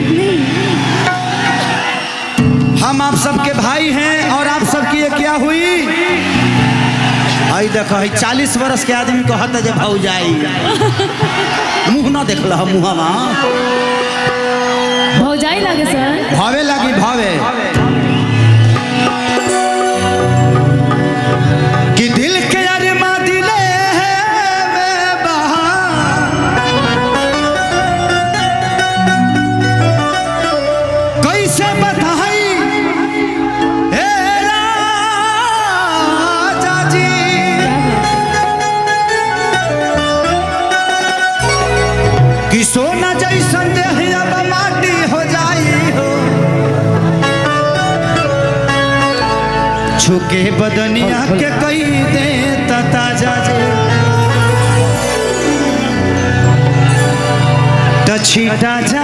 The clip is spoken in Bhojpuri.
नहीं। हम आप सबके भाई हैं और आप सबकी ये क्या हुई? आई देखो, 40 वर्ष के आदमी कहता जे भौजाई। मुंह ना देखल मुहवा। भौजाई लागे सर। भावे लगी भावे। कि दिल के अरमा दिले है में बहा, कैसे बताई हे राजा जी, कि सोना जैसन देह अब माटी हो जाई हो, छुके बदनिया के कई दे ताजा जे, त छीटा जा